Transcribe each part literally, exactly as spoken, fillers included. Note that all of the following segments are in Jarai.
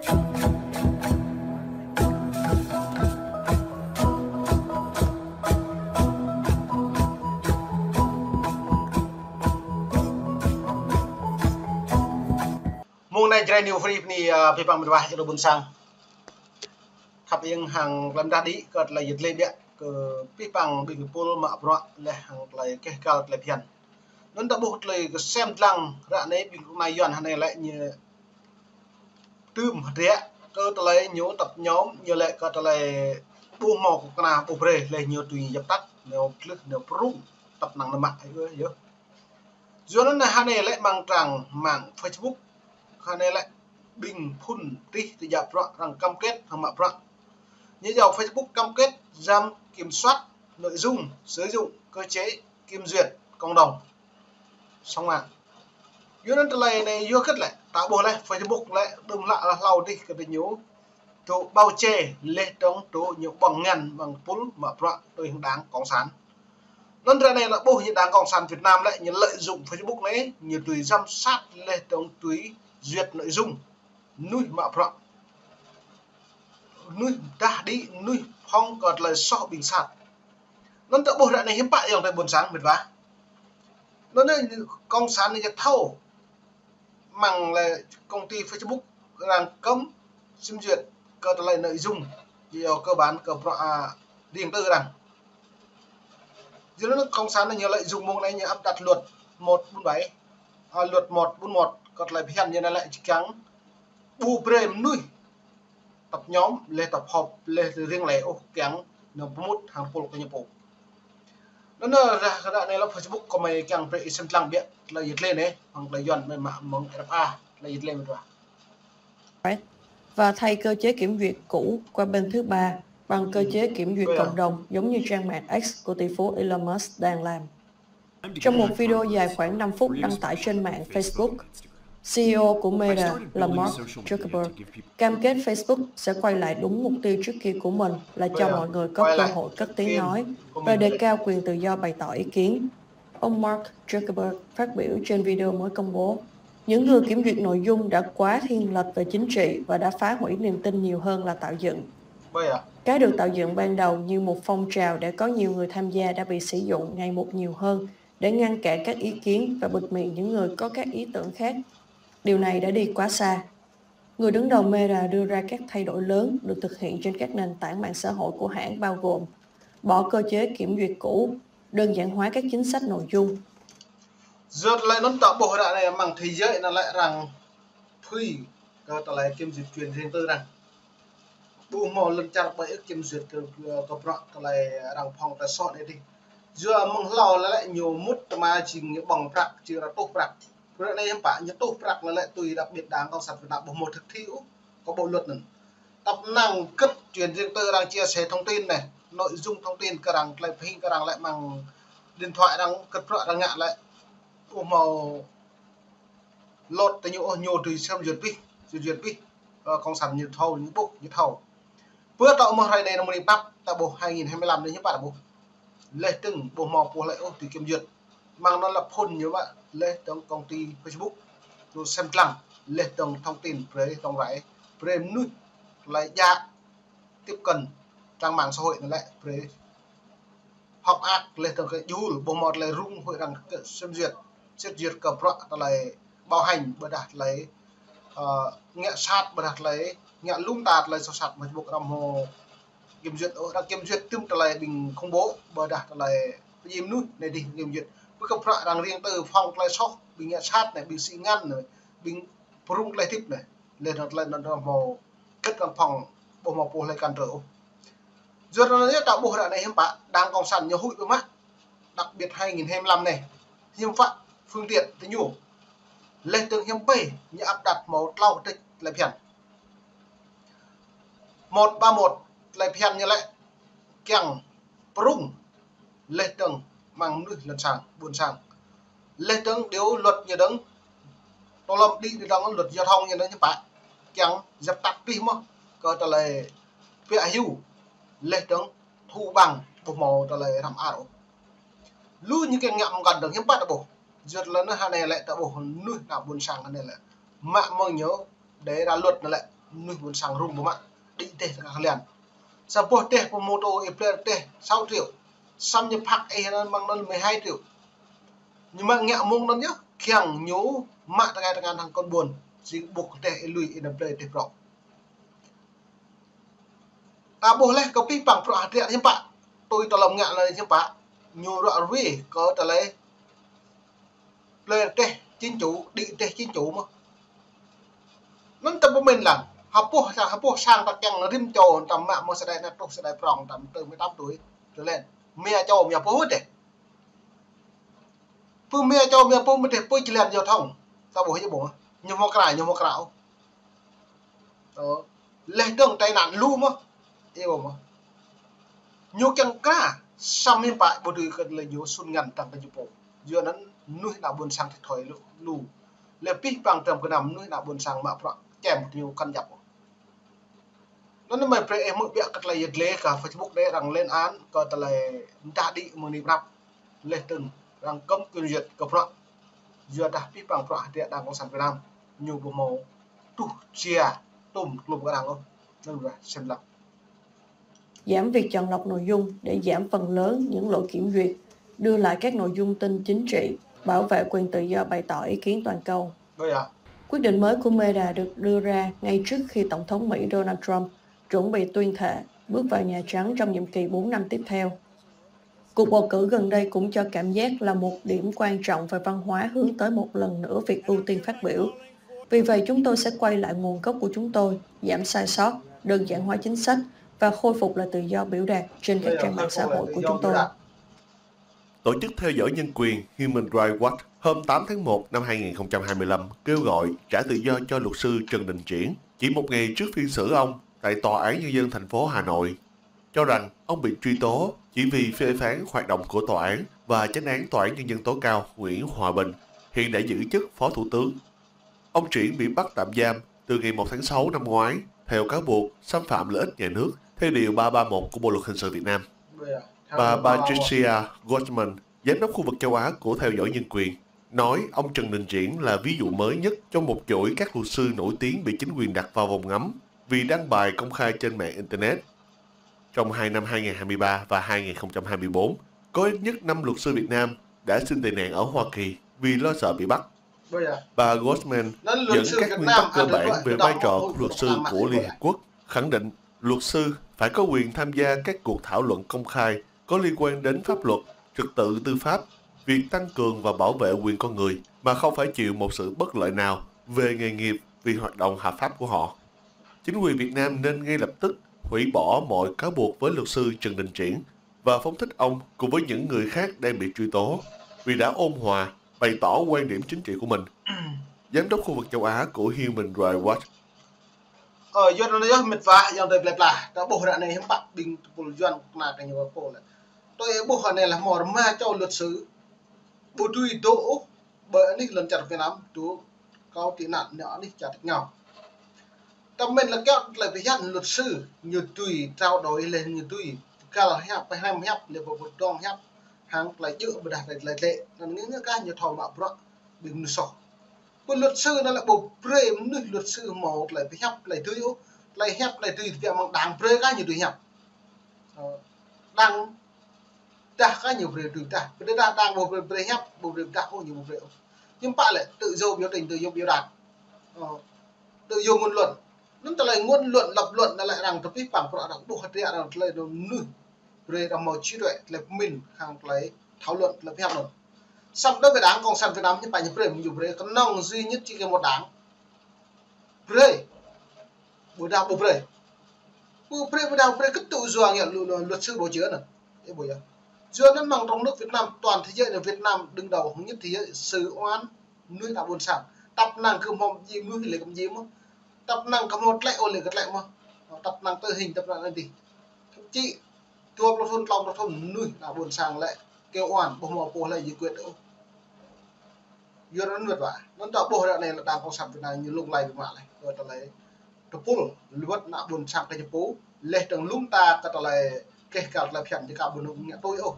Mông anai Jrai New Free bơni, ơ, abih bang mĕt wa čơđu ƀôn sang. Khăp iăng hăng klăm dah đĭ kơ tơlơi yơh tơlơi biă kơ abih bang ƀing pul mă bruă leh hăng tơlơi keh kal tơlơi phiăn. Anŭn ta ƀuh tơlơi kơsem dlăng ră anai ƀing kơnuk kơna Yuan hơnai lĕ ñu tơm hơdră kơ tơlơi ñu tăp ñom, ñu lĕ kơ tơlơi ƀu hmâo kơnuk kơna ƀu brơi leh ñu tui djăp tăt, ñu klưh, ñu prŭng, tăp năng nơmă, ơ, yơh. Yua anŭn hơnai lĕ mơ̆ng trang mạng Facebook, hơnai lĕ ƀing phun tih tơjă bruă arăng cam kết hăng mă bruă. Ñu iâu Facebook cam kết giám kiểm soát nội dung, sử dụng cơ chế kiểm duyệt cộng đồng. Song mă. Yua anŭn tơlơi anai yua hơget lĕ, ta ƀuh leh Facebook lĕ đưm hlak hlâo dih kơ tơ ñu tŭ bao che leh dơ̆ng tŭ ñu ƀơ̆ng ngăn ƀing pul mă bruă tui hăng Đảng Cộng sản. Anŭn ră anai lĕ ƀuh ñu Đảng Cộng sản Việt Nam lĕ ñu lợi dụng Facebook anai, ñu tui giám sát leh dơ̆ng tui duyệt nội dung mơnuih mă bruă. Mơnuih dah đĭ, mơnuih phŏng kơ tơlơi soh ƀing sat. Anŭn ta ƀuh ră anai hiư̆m pă yơh tơ ƀôn sang mĕt wa. Anŭn anai Cộng sản ñu thâo mơ̆ng lĕ công ty Facebook arăng cấm kiểm duyệt kơ tơlơi nội dung, yua cơ bản kơ bruă, ơ, riêng tư arăng. Yua anŭn Cộng sản ñu lợi dụng mông anai ñu áp đặt luật một bốn bảy, ơ, luật một bốn một kơ tơlơi phiăn ñu anai lĕ či kiăng ƀu brơi mơnuih tăp ñom, leh tăp họp, leh riêng lĕ ôh kiăng ñu pơmŭt hăng pul kơ ñu pô. Anŭn ră, ră anai lĕ Facebook kơmơi kiăng brơi ih sem dlăng biă tơlơi yơh tơlơi anai, hăng tơlơi Yuan mơ̆n mă mơ̆ng RFA, tơlơi yơh tơlơi mĕt wa. Và thay cơ chế kiểm duyệt cũ qua bên thứ ba bằng cơ chế kiểm duyệt cộng đồng giống như trang mạng X của tỷ phú Elon Musk đang làm. Trong một video dài khoảng năm phút đăng tải trên mạng Facebook, CEO của Meta là Mark Zuckerberg cam kết Facebook sẽ quay lại đúng mục tiêu trước kia của mình là cho mọi người có cơ hội cất tiếng nói và đề cao quyền tự do bày tỏ ý kiến. Ông Mark Zuckerberg phát biểu trên video mới công bố: "Những người kiểm duyệt nội dung đã quá thiên lệch về chính trị và đã phá hủy niềm tin nhiều hơn là tạo dựng. Cái được tạo dựng ban đầu như một phong trào để có nhiều người tham gia đã bị sử dụng ngày một nhiều hơn để ngăn cản các ý kiến và bịt miệng những người có các ý tưởng khác. Điều này đã đi quá xa." Người đứng đầu Meta đưa ra các thay đổi lớn được thực hiện trên các nền tảng mạng xã hội của hãng bao gồm bỏ cơ chế kiểm duyệt cũ, đơn giản hóa các chính sách nội dung. Yua tơlơi anŭn ta ƀuh ră anai mơ̆ng thế giới anŭn lĕ arăng phui kơ tơlơi kiểm duyệt quyền riêng tư arăng. Ƀu hmâo lŏn čar ƀai ưh kiểm duyệt kơ, kơ, kơ bruă tơlơi arăng phŏng tơlơi soh anai dih. Yua mơ̆ng hlâo lĕ ñu mŭt tơma jing ñu ƀơ̆ng prăk, jing arăng tuh prăk. Ră anai hiư̆m pă ñu tuh prăk lĕ tui đặc biệt Đảng Cộng sản Việt Nam ƀu hmâo thực thi ôh kơ bộ luật anŭn. Tăp năng kơ quyền riêng tư arăng chia sẻ thông tin anai, nội dung thông tin kơ arăng, tơlơi pơhing kơ arăng lĕ mơ̆ng điện thoại arăng, kơ bruă arăng ngă lĕ ƀu hmâo lŏt tơ ñu ôh, ñu tui sem duyệt abih, sem duyệt abih, ơ, Cộng sản ñu thâo, ñu ƀuh, ñu thâo. Pơ tŏ mơ̆ hrơi anai mơ̆ng anai pap, ta ƀuh hai nghìn hai mươi lăm anai ñu pap ta ƀuh. Leh dơ̆ng ƀu hmâo pô hlơi ôh tui kiểm duyệt. Mơ̆ng anŭn lĕ phun ñu mă, leh dơ̆ng công ty Facebook, ñu sem dlăng, leh dơ̆ng thông tin brơi rong rai, brơi mơnuih tơlơi djă tiếp cận trang mạng xã hội anŭn lĕ brơi hơ̆k mơak leh dơ̆ng kơ jul, ƀu hmâo tơlơi rŭng huĭ arăng kơ sem duyệt, sem duyệt kơ bruă tơlơi bảo hành, ƀôdah tơlơi, ơ, ngă sat, ƀôdah tơlơi ngă lŏm ta tơlơi soh sat, mơ̆ ƀu arăng hmâo kiểm duyệt, ơ, arăng kiểm duyệt tơm tơlơi ƀing khủng bố, ƀôdah tơlơi pơjing mơnuih anai dih kiểm duyệt. Pơ kơ bruă arăng riêng tư phŏng tơlơi soh, ƀing ngă sat anai, ƀing sĭ ngăn anai, ƀing pơrŭng tơlơi hơdip anai. Leh anŭn tơlơi anŭn arăng hmâo kơ arăng phŏng, ƀu hmâo pô hlơi cản trở ôh. Yua anŭn yơh ta ƀuh ră anai hiư̆m pă, Đảng Cộng sản ñu huĭ biă mă, đặc biệt hai nghìn hai mươi lăm anai, hiư̆m pă phương tiện tơ ñu. Leh dơ̆ng hiư̆m pă ñu áp đặt hmâo tlâo kơtưč tơlơi phiăn. Một ba một tơlơi phiăn ñu lĕ kiăng pơrŭng leh dơ̆ng mơ̆ng mơnuih lŏn sang, ƀôn sang. Leh dơ̆ng điều luật ñu dơ̆ng, tơlơi đĭ dơ̆ng luật giao thông ñu dơ̆ng hiư̆m pă, kiăng djăp tăt abih mơ̆ kơ tơlơi pia hiu, leh dơ̆ng thu bằng ƀu hmâo tơlơi răm ar ôh. Lu ñu kiăng ngă mơ̆ng kăn dơ̆ng hiư̆m pă ta ƀuh. Yua tơlơi anŭn hơnai lĕ ta ƀuh mơnuih ană ƀôn sang hơnai lĕ mă mơ̆ng ñu đe ra luật anŭn lĕ. Mơnuih ƀôn sang rŭng ƀu mă, đĭ tơdeh tơngah kơlian. Sa boh tơdeh pơmôtô ih plơi tơdeh sáu triệu. Samơ̆ ñu phak ih anŭn mơ̆ng anŭn mười hai triệu. Ñu mă ngă mơ̆ng anŭn yơh, kiăng ñu mă tơngan tơngan hăng kơnong ƀôn. Jing ƀuh tơdeh ih lui ih anŭn plơi tơdeh prŏng. Ta ƀuh laih kơ pih păng bruă hơdră hiư̆m pă. Tui tơlơi ngă lĕ hiư̆m pă. Ñu ră ruai kơ tơlơi plơi tơdeh chính chủ, đĭ tơdeh chính chủ mơ̆n. Anŭn ta pơmĭn lăng. Hơpuh sang, hơpuh sang ta kiăng rĭm čô ta mă mơ̆ng sơdai anŭn truh sơdai prŏng ta mơ̆ng tơl mười tám tuổi. Tui lĕ. Mia čô mia pô tơdeh. Pơ mia čô mia pô mơ̆n tơdeh pơ jơlan giao thông. Ta ƀuh yơh ƀuh. Ñu hmâo kră, ñu hmâo kră ôh. Ơ, laih dơ̆ng tai nạn lu mơ̆n. Ih ƀuh mơ̆n. Ñu kiăng kră, samơ̆ hiư̆m pă ƀu dưi kơ lĕ ñu sun ngăn tăng kơ ñu pô. Yua anŭn mơnuih ană ƀôn sang thĭt thoi lu, lu. Lĕ pih păng trăm kơnăm mơnuih ană ƀôn sang mă bruă čem kơ ñu kăn djăp. Anŭn mơ̆n brơi ih hmư̆ biă kơ tơlơi yơh lĕ kơ Facebook đe arăng lên án kơ tơlơi mơta đĭ mơ̆ng anai prăp. Laih dơ̆ng arăng cấm kiểm duyệt kơ bruă. Yua dah pih păng bruă hơdră Đảng Cộng sản Việt Nam. Ñu ƀu hmâo tuh sia tôm klum kơ arăng ôh. Anŭn ƀuh, sem lăng. Giảm việc chọn lọc nội dung để giảm phần lớn những lỗi kiểm duyệt, đưa lại các nội dung tin chính trị, bảo vệ quyền tự do bày tỏ ý kiến toàn cầu. Ơ ya. Quyết định mới của Meta được đưa ra ngay trước khi Tổng thống Mỹ Donald Trump chuẩn bị tuyên thệ bước vào Nhà Trắng trong nhiệm kỳ bốn năm tiếp theo. Cuộc bầu cử gần đây cũng cho cảm giác là một điểm quan trọng về văn hóa hướng tới một lần nữa việc ưu tiên phát biểu. Vì vậy, chúng tôi sẽ quay lại nguồn gốc của chúng tôi, giảm sai sót, đơn giản hóa chính sách và khôi phục lại tự do biểu đạt trên các trang mạng xã hội của chúng tôi. Tổ chức theo dõi nhân quyền Human Rights Watch hôm tám tháng một năm hai nghìn không trăm hai mươi lăm kêu gọi trả tự do cho luật sư Trần Đình Triển, chỉ một ngày trước phiên xử ông tại Tòa án Nhân dân thành phố Hà Nội, cho rằng ông bị truy tố chỉ vì phê phán hoạt động của tòa án và chánh án Tòa án Nhân dân tối cao Nguyễn Hòa Bình, hiện đã giữ chức Phó Thủ tướng. Ông Triển bị bắt tạm giam từ ngày một tháng sáu năm ngoái theo cáo buộc xâm phạm lợi ích nhà nước theo Điều ba ba một của Bộ Luật Hình sự Việt Nam. Bà Patricia Gutman, giám đốc khu vực châu Á của Theo dõi Nhân quyền, nói ông Trần Đình Triển là ví dụ mới nhất trong một chuỗi các luật sư nổi tiếng bị chính quyền đặt vào vòng ngắm vì đăng bài công khai trên mạng Internet. Trong hai năm hai nghìn hai mươi ba và hai nghìn không trăm hai mươi bốn, có ít nhất năm luật sư Việt Nam đã xin tị nạn ở Hoa Kỳ vì lo sợ bị bắt. Bà Gutman dẫn các nguyên tắc cơ bản về vai trò của luật sư của Liên Hiệp Quốc, khẳng định luật sư phải có quyền tham gia các cuộc thảo luận công khai có liên quan đến pháp luật, trật tự tư pháp, việc tăng cường và bảo vệ quyền con người mà không phải chịu một sự bất lợi nào về nghề nghiệp vì hoạt động hợp pháp của họ. Chính quyền Việt Nam nên ngay lập tức hủy bỏ mọi cáo buộc với luật sư Trần Đình Triển và phóng thích ông cùng với những người khác đang bị truy tố vì đã ôn hòa, bày tỏ quan điểm chính trị của mình. Giám đốc khu vực châu Á của Human Rights Watch. Ơ, Yuan anai yơh mĕt wa, yang tơi plơi pla. Ta ƀuh ră anai hiư̆m pă ƀing tơpul Yuan kơna kơ ñu pô lĕ. Tui ƀuh anai lah mơ̆ rơma čô luật sư. Ƀu dưi dŏ ôh, ƀơi anih lŏn čar Việt Nam, dŏ kâo tị nạn nao anih čar tơngao. Tơmĕn lĕ kiăo tơlơi phiăn luật sư, ñu dưi trao đổi lĕ ñu dưi găl hiăp, pơhrăm hiăp, lĕ pơpơdơ̆ng hiăp, hăng tơlơi djơ̆ ƀôdah tơlơi tlĕ. Anŭn ngă ngă kah ñu thâo mă bruă ƀing mơnuih soh. Pơ luật sư anŭn lĕ ƀu brơi mơnuih luật sư hmâo tơlơi pơhiăp tơlơi dưi ôh, tơlơi hiăp tơlơi dưi tơbiă mơ̆ng đảng brơi kah ñu dưi hiăp. Ơ, đảng dah kah ñu brơi dưi dah. Pơdah đảng ƀu brơi, brơi hiăp, ƀu brơi dah ôh ñu ƀu brơi ôh. Hiư̆m pă lĕ tự do biểu tình, tự do biểu đạt. Ơ, tự do ngôn luận. Anŭn tơlơi ngôn luận, lập luận anŭn lĕ arăng tơpih păng bruă arăng ƀuh hơdră arăng tơlơi anŭn mơnuih. Brơi arăng hmâo trí tuệ, tơlơi pơmĭn, hăng tơlơi thảo luận, tơlơi pơhiăp anŭn. Samơ̆ đối với Đảng Cộng sản Việt Nam ñu pă ñu brơi, ñu brơi kơnơ̆ng duy nhất chỉ có một đảng. Brơi. Ƀôdah ƀu brơi. Ƀu brơi, ƀôdah ƀu brơi kơ tŭ yua ngă lu-, lu-, luật sư bầu chữa anŭn. Ơ, ƀu yơh. Yua anŭn mơ̆ng trong nước Việt Nam, toàn thế giới anai Việt Nam đứng đầu nhất thế giới, sư oan mơnuih ană ƀôn sang. Tăp năng kơ hmâo djai mơnuih lĕ kơ djai mơ̆n. Tăp năng kơ hmâo tlĕ ôh lĕ kơ tlĕ mơ̆n. Tăp năng tử hình, tăp năng anai dih. Thậm chí dua pluh thŭn, klâo pluh thŭn mơnuih ană ƀôn sang lĕ kơ oan, ƀu hmâo pô lĕ giải quyết ôh. Yua anŭn mĕt wa. Anŭn ta ƀuh ră anai lĕ Đảng Cộng sản Việt Nam ñu lung lay biă mă lĕ. Kơ tơlơi tơpul, lơwơ̆t ană ƀôn sang kơ ñu pô, laih dơ̆ng lŏm ta kơ tơlơi keh kăl tơlơi phiăn ñu ka ƀu ngă tui ôh.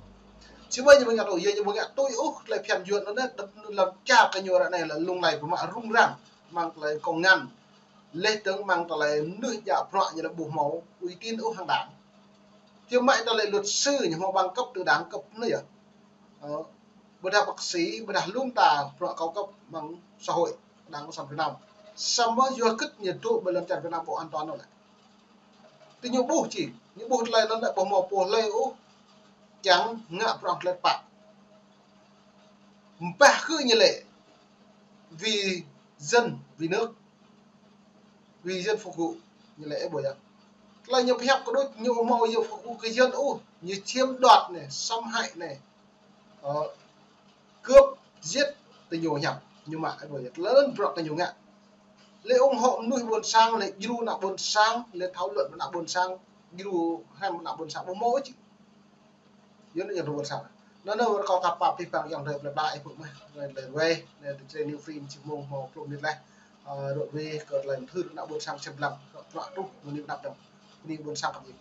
Či ƀai ñu ƀu ngă tui, yua ñu ƀu ngă tui ôh, tơlơi phiăn Yuan anŭn, đơ̆p anŭn lăm čar kơ ñu ră anai lĕ lung lay biă mă rŭng răng, mơ̆ng tơlơi kông ngăn. Leh dơ̆ng mơ̆ng tơlơi mơnuih djă bruă ñu lĕ ƀu hmâo uy tín ôh hăng đảng. Či mă tơlơi luật sư ñu hmâo bằng cấp từ đảng cấp anai yơh. Ơ, ƀôdah bác sĩ, ƀôdah lŏm ta bruă cao cấp mơ̆ng xã hội Đảng Cộng sản Việt Nam. Samơ̆ yua hơget ñu dŏ ƀơi lŏn čar Việt Nam ƀu an toàn ôh lĕ. Tơ ñu ƀuh či, ñu ƀuh tơlơi anŭn lĕ ƀu hmâo pô hlơi ôh kiăng ngă bruă tơlơi pă. Mpah kơ ñu lĕ vì dân, vì nước, vì dân phục vụ, ñu lĕ ih ƀuh yơh. Tơlơi ñu pơhiăp kơ đôč, ñu ƀu hmâo yơh phục vụ kơ dân ôh, ñu chiếm đoạt anai, xâm hại anai, ơ, cướp, giết, tơ ñu hiăp, ñu mă ih ƀuh yơh. Tơlơi anŭn bruă tơ ñu ngă. Lĕ ủng hộ mơnuih ƀôn sang, lĕ djru ană ƀôn sang, lĕ thảo luận ană ƀôn sang, djru hrăm ană ƀôn sang ƀu hmâo ôh či. Yua anŭn ñu rơwang sa. Anŭn anŭn rơkâo kơ pap pih pang ayŏng adơi plơi pla ih ƀuh mơ̆n. Anai tơlơi ruai, anai tơlơi New Free či mông hmâo klum mơnit laih. Ơ, rơkâo kơ tơlơi mơthưr ană ƀôn sang sem lăng. Rơkâo truh mơ̆ng anai pơđăp đăm. Bơni ƀôn sang kơ ƀing.